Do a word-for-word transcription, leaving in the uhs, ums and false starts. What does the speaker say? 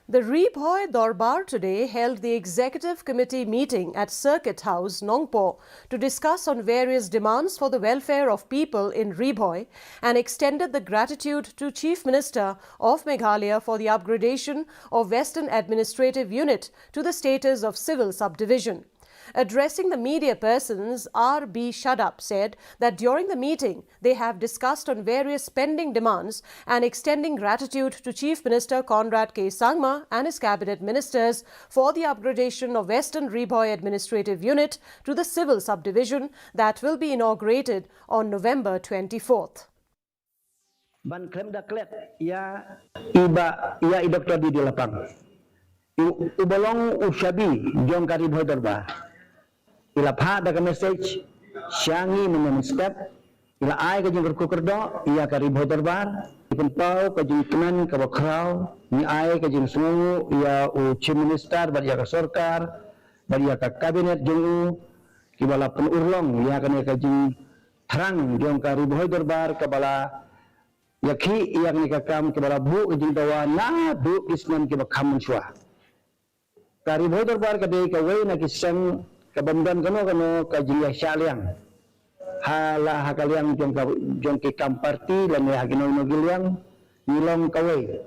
The Ri Bhoi Dorbar today held the Executive Committee meeting at Circuit House, Nongpoh, to discuss on various demands for the welfare of people in Ri Bhoi and extended the gratitude to Chief Minister of Meghalaya for the upgradation of Western Administrative Unit to the status of Civil Subdivision. Addressing the media persons, R B Shadap said that during the meeting, they have discussed on various pending demands and extending gratitude to Chief Minister Conrad K Sangma and his cabinet ministers for the upgradation of Western Ri Bhoi Administrative Unit to the Civil Subdivision that will be inaugurated on November twenty-fourth. Ban khlem da klet ïa i ba ïa i Doktor D D Lapang, u ba long u shabi jong ka Ri Bhoi Dorbar. I la phah da ka message sha ngi mynne mynstep. I la ai ka jingkyrkhu kyrdoh ïa ka Ri Bhoi Dorbar. I pynpaw ka jingkmen kaba khraw. Ngi ai ka jingsngewnguh ïa u Chief Minister bad ïa ka sorkar bad ïa ka cabinet jong u, kiba la pynurlong ïa kane ka jingthrang jong ka Ri Bhoi Dorbar kaba la ïakhih ïa kane ka kam, kiba la buh ka jingdawa naduh ki snem kiba kham mynshuwa. Ka Ri Bhoi Dorbar ka dei kawei na ki seng kabym don kano kano ka jingïashah liang ha la ha ka liang jong ka, jong ki kam party lane ha kino kino ki liang. Ngi long kawei.